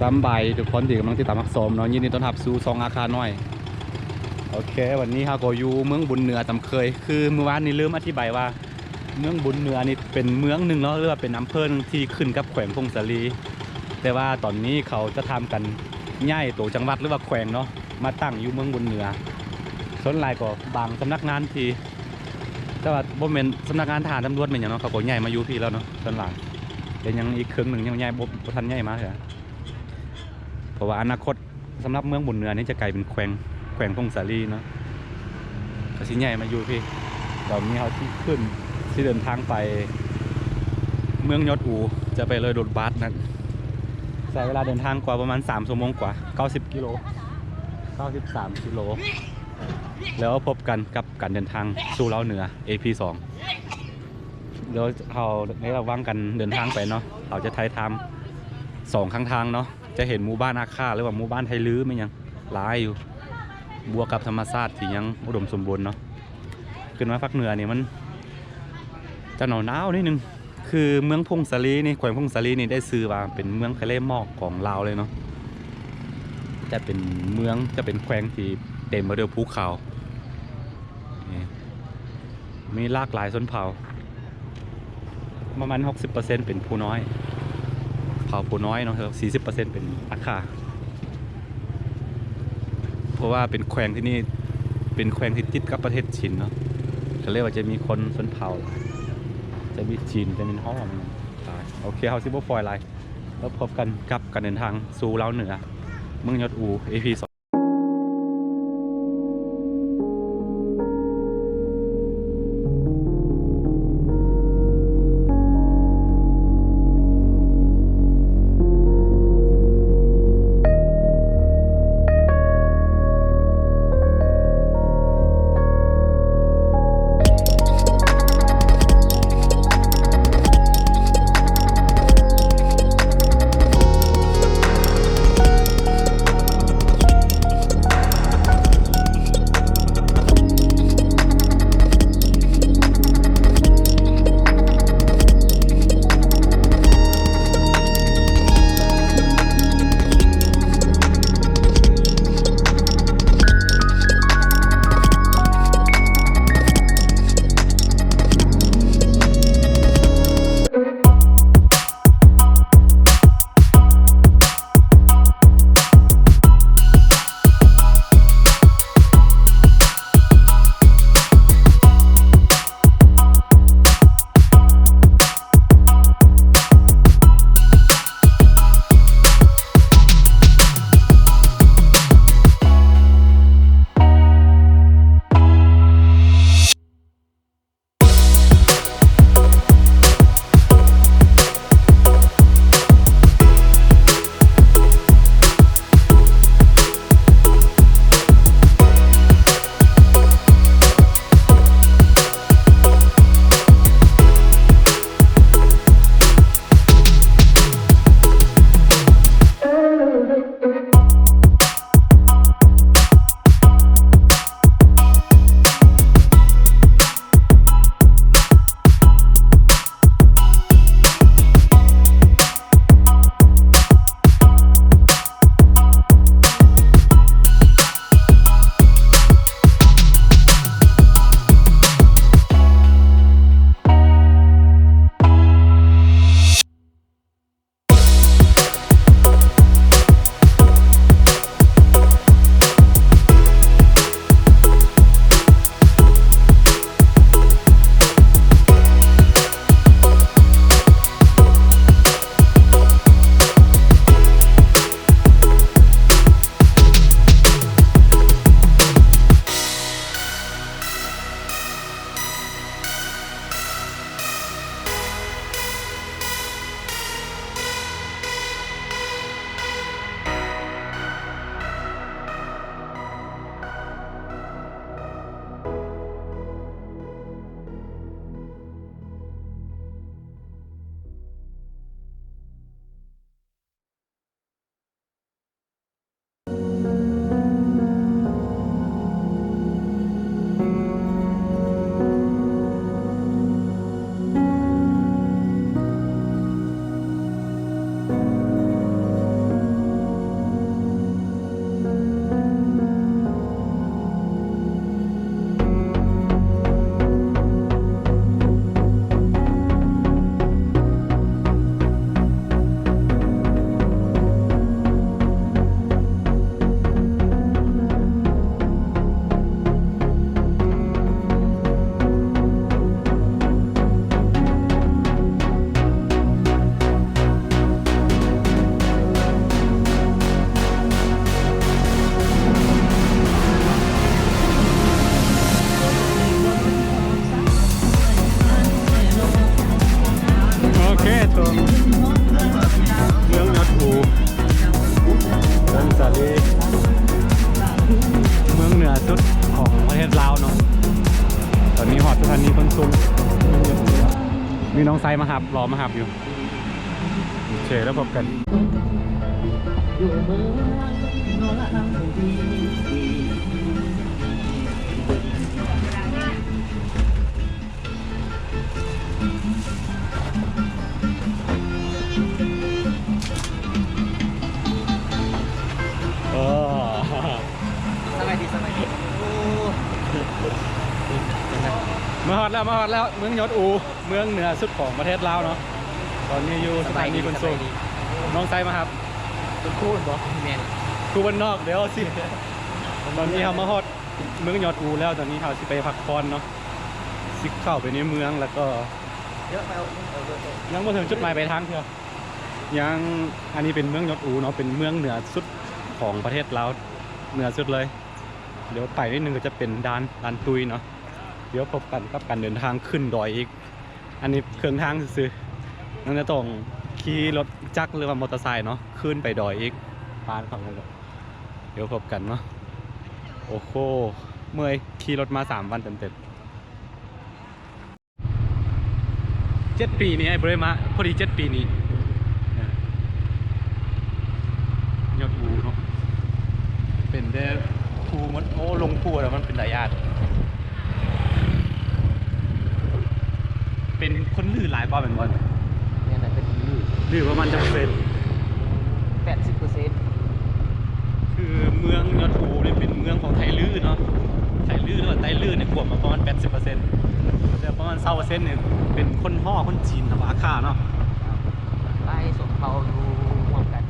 ສຳບາຍທຸກຄົນທີ່ກຳລັງຕິດຕາມຮັບຊົມເນາະ, ຍິນດີຕ້ອນຮັບສູ່ຊ່ອງອາຄານ້ອຍ. ໂອເຄ ວັນນີ້ເຮົາກໍຢູ່ເມືອງບຸນເໜືອຕາມເຄີຍ. ຄືມື້ວານນີ້ລືມອະທິບາຍວ່າ ເມືອງບຸນເໜືອນີ້ເປັນເມືອງໜຶ່ງເນາະ ຫຼືວ່າເປັນອຳເພີໜຶ່ງທີ່ຂຶ້ນກັບແຂວງຜົ້ງສາລີ, ແຕ່ວ່າຕອນນີ້ເຂົາຈະທຳການຍ້າຍໂຕຈັງຫວັດ ຫຼືວ່າແຂວງເນາະ ມາຕັ້ງຢູ່ເມືອງບຸນເໜືອ. ສ່ວນຫຼາຍກໍບາງສຳນັກງານທີ່ ແຕ່ວ່າບໍ່ແມ່ນສຳນັກງານທະຫານຕຳຫຼວດແມ່ນຫຍັງເນາະ ເຂົາກໍຍ້າຍມາຢູ່ພີ້ແລ້ວເນາະ ສ່ວນຫຼາຍ, ແຕ່ຍັງອີກເຄິ່ງໜຶ່ງຍັງບໍ່ ບໍ່ທັນຍ້າຍມາເທື່ອ. ເພາະວ່າອະນາຄົດສຳລັບເມືອງບຸນເໜືອນີ້ຈະກາຍເປັນແຂວງ ແຂວງຜົ້ງສາລີເນາະ ເຂົາຊິຍ້າຍມາຢູ່ພີ້. ດຽວນີ້ເຮົາຊິຂຶ້ນ ຊິເດີນທາງໄປເມືອງຍອດອູ ຈະໄປເລີຍລົດບັສນັ້ນ ໃຊ້ເວລາເດີນທາງກວ່າປະມານສາມຊົ່ວໂມງກວ່າ ເກົ້າສິບກິໂລ ເກົ້າສິບສາມກິໂລ. ແລ້ວພົບກັນກັບການເດີນທາງສູ່ລາວເໜືອ ອີພີສອງ. ແລ້ວເຮົາໃນລະຫວ່າງການເດີນທາງໄປເນາະ ເຮົາຈະຖ່າຍທຳສອງຂ້າງທາງເນາະ, ຈະເຫັນໝູ່ບ້ານອາຄາ ຫຼືວ່າໝູ່ບ້ານໄທລືແມ່ນຫຍັງຫຼາຍຢູ່, ບວກກັບທຳມະຊາດທີ່ຍັງອຸດົມສົມບູນເນາະ. ຂຶ້ນມາພາກເໜືອນີ້ມັນຈະໜາວໆ ໜ້ອຍໜຶ່ງ. ຄືເມືອງຜົ້ງສາລີນີ້ ແຂວງຜົ້ງສາລີນີ້ໄດ້ຊື່ວ່າເປັນເມືອງທະເລໝອກຂອງລາວເລີຍເນາະ, ຈະເປັນເມືອງ ຈະເປັນແຂວງທີ່ເຕັມໄປດ້ວຍພູເຂົາ. ນີ້ ມີຫຼາກຫຼາຍຊົນເຜົ່າ ປະມານຫົກສິບເປີເຊັນເປັນພູນ້ອຍ ເຜົ່າພູນ້ອຍເນາະ, ສີ່ສິບເປີເຊັນເປັນອາຄາ. ເພາະວ່າເປັນແຂວງທີ່ນີ້ ເປັນແຂວງທີ່ຕິດກັບປະເທດຈີນເນາະ, ກໍເລີຍວ່າຈະມີຄົນຊົນເຜົ່າ ຈະມີຈີນ ຈະມີຮອງຫຼາຍ. ໂອເຄ ເຮົາຊິບໍ່ປ່ອຍຫຼາຍ, ແລ້ວພົບກັນກັບການເດີນທາງສູ່ລາວເໜືອ ເມືອງຍອດອູ ອີພີສອງ. ມີນ້ອງຊາຍມາຮັບ ລໍມາຮັບຢູ່. ໂອເຄ ແລ້ວພົບກັນ. ເອີ ສະບາຍດີ ສະບາຍດີ. ໂອ້ ມາຮອດແລ້ວ ມາຮອດແລ້ວ ເມືອງຍອດອູ ເມືອງເໜືອສຸດຂອງປະເທດລາວເນາະ. ຕອນນີ້ຢູ່ສະຖານີຂົນສົ່ງ. ສະບາຍດີ ສະບາຍດີ. ນ້ອງຊາຍມາຮັບ. ເປັນຄູບໍ? ແມ່ນ. ຄູບ້ານນອກ. ດຽວຊິ ຕອນນີ້ເຮົາມາຮອດເມືອງຍອດອູແລ້ວ ຕອນນີ້ເຮົາຊິໄປພັກຜ່ອນເນາະ. ຊິເຂົ້າໄປໃນເມືອງ ແລ້ວກໍ ຍັງບໍ່ເຖິງຈຸດໝາຍປາຍທາງເທື່ອ. ຍັງ ອັນນີ້ເປັນເມືອງຍອດອູເນາະ ເປັນເມືອງເໜືອສຸດຂອງປະເທດລາວ ເໜືອສຸດເລີຍ. ດຽວໄປນິດໜຶ່ງກໍຈະເປັນດ່ານ ດ່ານຕຸ້ຍເນາະ. ດຽວພົບກັນກັບການເດີນທາງຂຶ້ນດອຍອີກ. ອັນນີ້ເຄິ່ງທາງຊື່ໆ ຍັງຈະຕ້ອງຂີ່ລົດຈັກ ຫຼືວ່າມໍເຕີໄຊເນາະ ຂຶ້ນໄປດອຍອີກ. ປານເຂົານັ້ນແຫຼະ. ດຽວພົບກັນເນາະ. ໂອ້ໂຫ ເມື່ອຍ ຂີ່ລົດມາສາມວັນເຕັມໆ. ເຈັດປີນີ້ ອ້າຍບໍ່ໄດ້ມາ ພໍດີເຈັດປີນີ້. ຍອດພູເນາະ ເປັນແຕ່ພູໝົດ. ໂອ້ ລົງພູແລ້ວມັນເປັນຕາຢ້ານ. ເປັນຄົນລືຫຼາຍກວ່າແມ່ນບໍ່? ແມ່ນແຫຼະ ເປັນລື. ລືປະມານຈັກເປີເຊັນ? ແປດສິບເປີເຊັນ. ຄືເມືອງຍອດພູນີ້ເປັນເມືອງຂອງໄທລືເນາະ. ໄທລື ຫຼືວ່າໄຕລືນີ້ກວມມາປະມານແປດສິບເປີເຊັນ ແຕ່ປະມານຊາວເປີເຊັນນີ້ເປັນຄົນຫໍ້ ຄົນຈີນ ຫຼືວ່າອາຂ່າເນາະ. ຫຼາຍຊົນເຜົ່າຢູ່ຮ່ວມກັນ.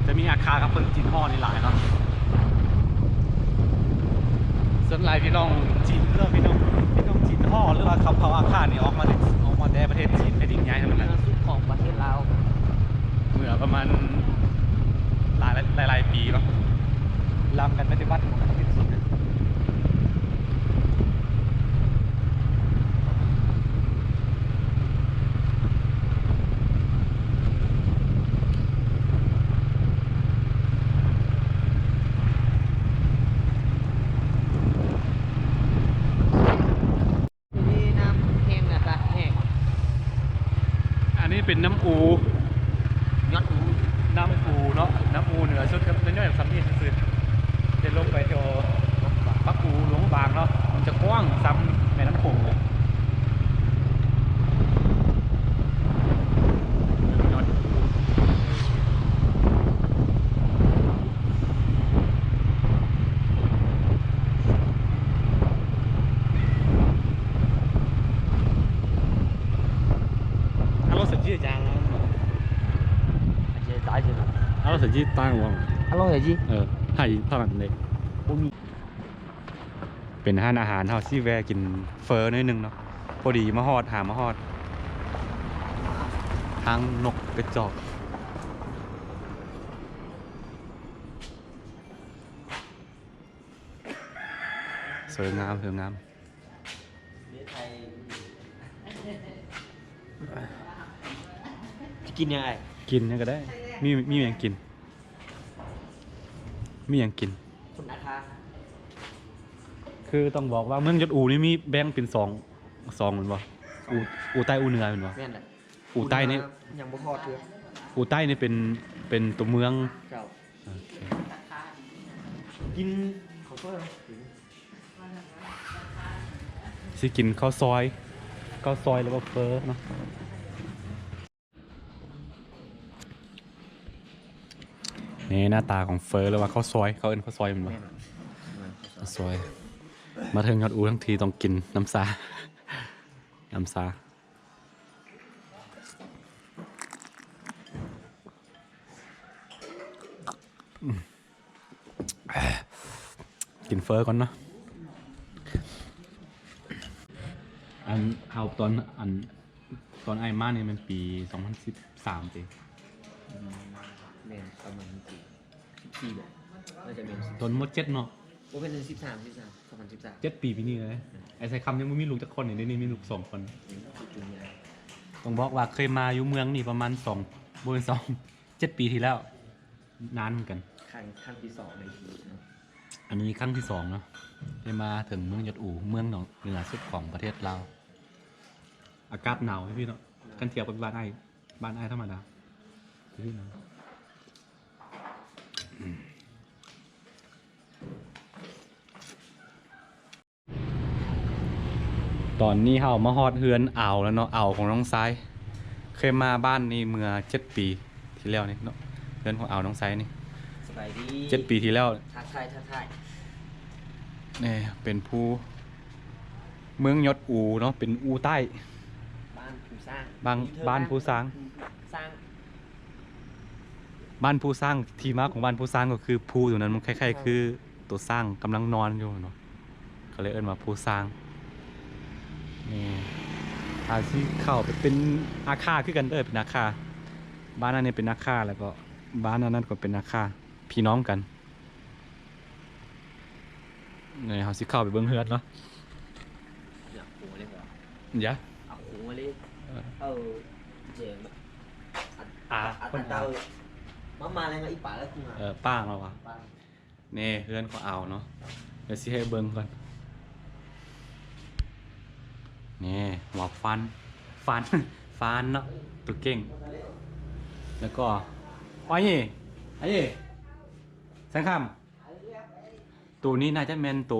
ຈະມີອາຂ່າກັບຄົນຈີນຫໍ້ນີ້ຫຼາຍເນາະ. ສ່ວນຫຼາຍພີ່ນ້ອງຈີນ ຫຼືວ່າພີ່ນ້ອງ ພີ່ນ້ອງຈີນຫໍ້ ຫຼືວ່າເຜົ່າອາຂ່ານີ້ອອກມາ ອອກມາແຕ່ປະເທດຈີນ ແຜ່ນດິນໃຫຍ່ນັ້ນແຫຼະ ເໜືອສຸດຂອງປະເທດລາວ ເມື່ອປະມານຫຼາຍ ຫຼາຍໆປີເນາະ. ລຳກັນປະຕິວັດຂອງປະເທດຈີນ. ນີ້ນ້ຳແຫ້ງ ອາກາດແຫ້ງ. ອັນນີ້ເປັນນ້ຳອູ ຍອດອູ ນ້ຳອູເນາະ. ນ້ຳອູເໜືອສຸດ ກໍນ້ອຍໆສ່ຳນີ້ຊື່ໆ ຈະລົງໄປແຖວປາກອູ ຫຼວງພະບາງເນາະ. ມັນຈະກວ້າງສ່ຳແມ່ນ້ຳໂຂງເລີຍ. ຍອດ Alo saji jang. Alo saji tang wang. Alo saji. ເອີ ໃຫ້ເທົ່ານັ້ນເລີຍ. ບໍ່ມີ. ເປັນຮ້ານອາຫານ ເຮົາຊິແວ່ກິນເຝີໜ້ອຍໜຶ່ງເນາະ. ພໍດີມາຮອດ ຫາມາຮອດ ທາງນົກກະຈອກ. ສວຍງາມ ສວຍງາມ. ຈະກິນຫຍັງອ້າຍ? ກິນຫຍັງກໍໄດ້. ມີ ມີຫຍັງກິນ? ມີຫຍັງກິນ? ຄົນອາຄາ. ຄືຕ້ອງບອກວ່າເມືອງຍອດອູນີ້ມີແບ່ງເປັນສອງ ສອງແມ່ນບໍ່? ອູ ອູໃຕ້ອູເໜືອແມ່ນບໍ່? ແມ່ນແຫຼະ. ອູໃຕ້ນີ້ ອູເໜືອຍັງບໍ່ຮອດເທື່ອ. ອູໃຕ້ນີ້ເປັນ ເປັນຕົວເມືອງ. ເຈົ້າ. ໂອເຄ ກິນເຂົ້າຊອຍເນາະ. ຊິກິນເຂົ້າຊອຍ ເຂົ້າຊອຍ ຫຼືວ່າເຝີເນາະ. ນີ້ໜ້າຕາຂອງເຝີ ຫຼືວ່າເຂົ້າຊອຍ ເຂົາເອີ້ນເຂົ້າຊອຍແມ່ນບໍ່? ແມ່ນ ເຂົ້າຊອຍ. ມາເຖິງຍອດອູທັງທີຕ້ອງກິນນ້ຳຊາ ນ້ຳຊາ. ກິນເຝີກ່ອນເນາະ. ອັນ ເຮົາຕອນ ອັນ ຕອນອ້າຍມານີ້ແມ່ນປີສອງພັນສິບສາມຕິ? ອືມ ແມ່ນ ປະມານປີສິບສີ່ບໍ? ໜ້າຈະແມ່ນສິບ ຕອນ ມ.ເຈັດ ເນາະ. ບໍ່ແມ່ນ ສິບສາມ ສິບສາມ ສອງພັນສິບສາມ. ເຈັດປີປີນີ້ເລີຍ. ອືມ ອ້າຍໄຊຄຳຍັງບໍ່ມີລູກຈັກຄົນເດ ນີ້ມີລູກສອງຄົນ. ອືມ ຕ້ອງບອກວ່າເຄີຍມາຢູ່ເມືອງນີ້ປະມານສອງ ບໍ່ແມ່ນສອງ ເຈັດປີທີ່ແລ້ວ. ນານເໝືອນກັນ. ຄັ້ງ ຄັ້ງທີສອງໃນຊີວິດເນາະ. ອັນນີ້ຄັ້ງທີສອງເນາະ. ໄດ້ມາເຖິງເມືອງຍອດອູ ເມືອງເໜືອສຸດຂອງປະເທດລາວ. ອາກາດໜາວເດ້ພີ່ເນາະ ຄັນທຽບກັບບ້ານອ້າຍ ບ້ານອ້າຍທຳມະດາ. ຕອນນີ້ເຮົາມາຮອດເຮືອນອາວແລ້ວເນາະ ອາວຂອງນ້ອງຊາຍ. ເຄີຍມາບ້ານນີ້ເມື່ອເຈັດປີທີ່ແລ້ວນີ້ເນາະ ເຮືອນຂອງອາວນ້ອງຊາຍນີ້. ສະບາຍດີ ເຈັດປີທີ່ແລ້ວ. ທັກທາຍ ທັກທາຍ. ນີ້ເປັນພູ ເມືອງຍອດອູເນາະ ເປັນອູໃຕ້ ບ້ານພູຊ້າງ ບ້ານ ບ້ານພູຊ້າງ ບ້ານພູຊ້າງ. ທີ່ມາຂອງບ້ານພູຊ້າງກໍຄືພູຕົວນັ້ນມັນຄ້າຍໆຄືຕົວຊ້າງກຳລັງນອນຢູ່ເນາະ ກໍເລີຍເອີ້ນວ່າພູຊ້າງ. ນີ້ ຖ້າຊິເຂົ້າໄປເປັນອາຄາຄືກັນເດີ ເປັນອາຄາ. ບ້ານອັນນີ້ເປັນອາຄາ ແລ້ວກໍບ້ານອັນນັ້ນກໍເປັນອາຄາ ພີ່ນ້ອງກັນ. ນີ້ເຮົາຊິເຂົ້າໄປເບິ່ງເຮືອນເນາະ. ຢາກໂກເລີຍ ຢາ ເອົາໂກເລີຍ. ເອີ ເອີ ເຈມ ອາ ອາ ອາ ເອີ ມາ ມາແລ້ວ ອີປາແລ້ວ ເອີ ປາມາວ່າ. ນີ້ເຮືອນຂອງອາວເນາະ ດຽວຊິໃຫ້ເບິ່ງກ່ອນ. ນີ້ ຫົວຟານ ຟານ ຟານເນາະ ໂຕເກັ່ງ. ແລ້ວກໍ ອາເຍ ອາເຍ ແສງຄຳ. ໂຕນີ້ໜ້າຈະແມ່ນໂຕ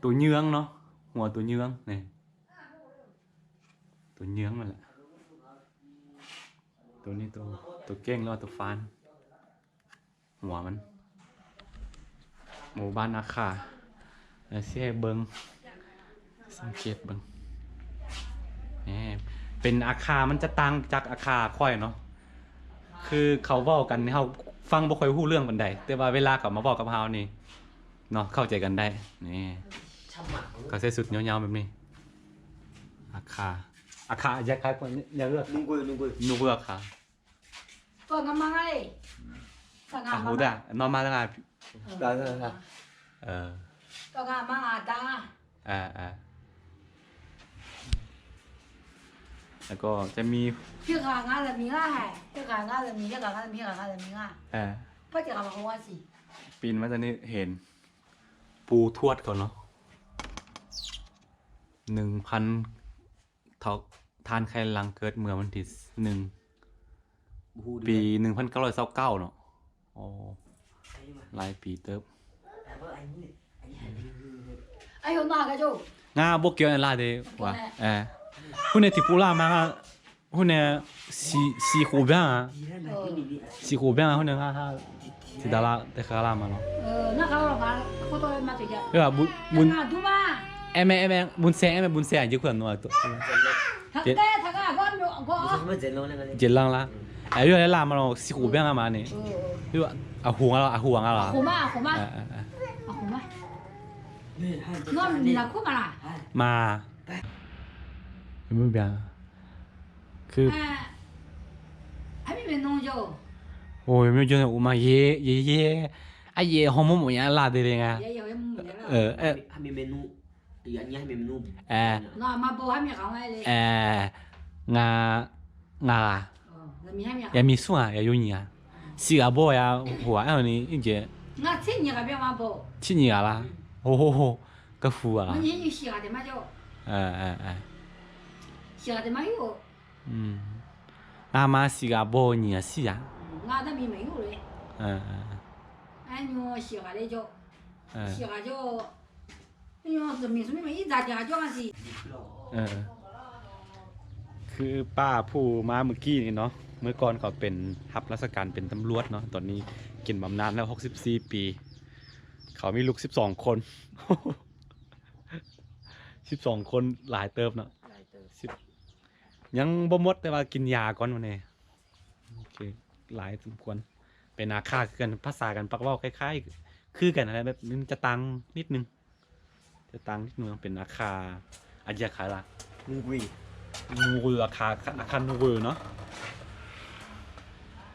ໂຕເຍືອງເນາະ ຫົວໂຕເຍືອງນີ້ ໂຕເຍືອງນັ້ນແຫຼະ. ໂຕນີ້ໂຕ ໂຕເກັ່ງ ແລ້ວໂຕຟານ ຫົວມັນ. ໝູ່ບ້ານອາຄາ ແລ້ວຊິໃຫ້ເບິ່ງ ສັງເກດເບິ່ງ. ນີ້ ເປັນອາຄາ ມັນຈະຕ່າງຈາກອາຄາຂ້ອຍເນາະ ຄືເຂົາເວົ້າກັນນີ້ ເຮົາຟັງບໍ່ຄ່ອຍຮູ້ເລື່ອງປານໃດ ແຕ່ວ່າເວລາເຂົາມາເວົ້າກັບເຮົານີ້ເນາະ ເຂົ້າໃຈກັນໄດ້. ນີ້ ເຂົາໃສ່ຊຸດຍາວໆແບບນີ້. ອາຄາ ອາຄາ ຢາກຂາຍ ຢາກເລືອກ ນຸງກຸຍ ນຸງກຸຍ ນຸງກຸຍອາຄາ. ອາ ຫູດາ ນອນມາແລ້ວ. ເອີ ອາ ອາ ແລ້ວກໍຈະມີ ເອີ ປີນມາຈາກນີ້ເຫັນປູ່ທວດເຂົາເນາະ ໜຶ່ງພັນ ເຖົ້າ ທ່ານໄຄລັງເກີດເມື່ອວັນທີໜຶ່ງ ປີໜຶ່ງພັນເກົ້າຮ້ອຍຊາວເກົ້າເນາະ. ໂອ້ ຫຼາຍປີເຕີບ. ງາບໍ່ກ່ຽວອັນລາເດວ່າ ເອີ ຜູ້ໃນທີ່ປູລາມາ Hune si, si Robin, si Robin, hune ha ha, ti dala, te kala malo. Yo, bun, bun, eme, eme, bun se, eme, bun se, je kuan no to. Jelang la. Ayo, la malo, si Robin ama ni. Yo, ahunga, ahunga la. Ahuma, ahuma. Ahuma. Ma. Eme bien. ຄື ອາ ອາມີເມນູໂຢ ໂອ້ຍ ເມນູໂຢ ອຸມາເຢ ເຢ ເຢ ອາເຢ ຫົອມໝູ ຍາລາເດເລງາ ເອີ ເອີ ອາມີເມນູ ອັນນີ້ໃຫ້ເມນູ ເອີ ງາ ງາ ງາ ຍາມີສຸງ ຍາຢູ່ນີ້ ຊິກາໂບ ຍາຫົວ ອັນນີ້ ເຈ ງາຊິນຍາກາເບມາໂບ ຊິນຍາລາ ໂອ້ໂຫ ກະຟູອາລາ ເອີ ເອີ ເອີ ອືມ ອາມາຊິກາໂບ ເນຍຊິອາ ເອີ ເອີ ເອີ ເອີ ຄືປ້າຜູ້ມາມື້ກີ້ນີ້ເນາະ ເມື່ອກ່ອນເຂົາເປັນ ຮັບລາຊະການເປັນຕຳຫຼວດເນາະ ຕອນນີ້ກິນບຳນານແລ້ວ ຫົກສິບສີ່ປີ ເຂົາມີລູກສິບສອງຄົນ ສິບສອງຄົນ ຫຼາຍເຕີບເນາະ ຫຼາຍເຕີບ ສິບ ຍັງບໍ່ໝົດ ແຕ່ວ່າກິນຢາກ່ອນມື້ນີ້ ໂອເຄ ຫຼາຍສົມຄວນ ເປັນອາຄາຄືກັນ ພາສາກັນ ປາກເວົ້າຄ້າຍໆ ຄືກັນຫັ້ນແຫຼະ ແບບມັນຈະຕ່າງນິດໜຶ່ງ ຈະຕ່າງນິດໜຶ່ງ ເປັນອາຄາ ອາຄາ ອາຄາ ນູເວີ ອາຄາ ອາຄານູເວີເນາະ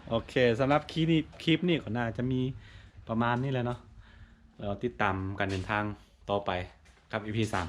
ໂອເຄ ສຳລັບຄລິບນີ້ ຄລິບນີ້ກໍໜ້າຈະມີປະມານນີ້ແຫຼະເນາະ ແລ້ວຕິດຕາມການເດີນທາງຕໍ່ໄປກັບ ອີພີສາມ.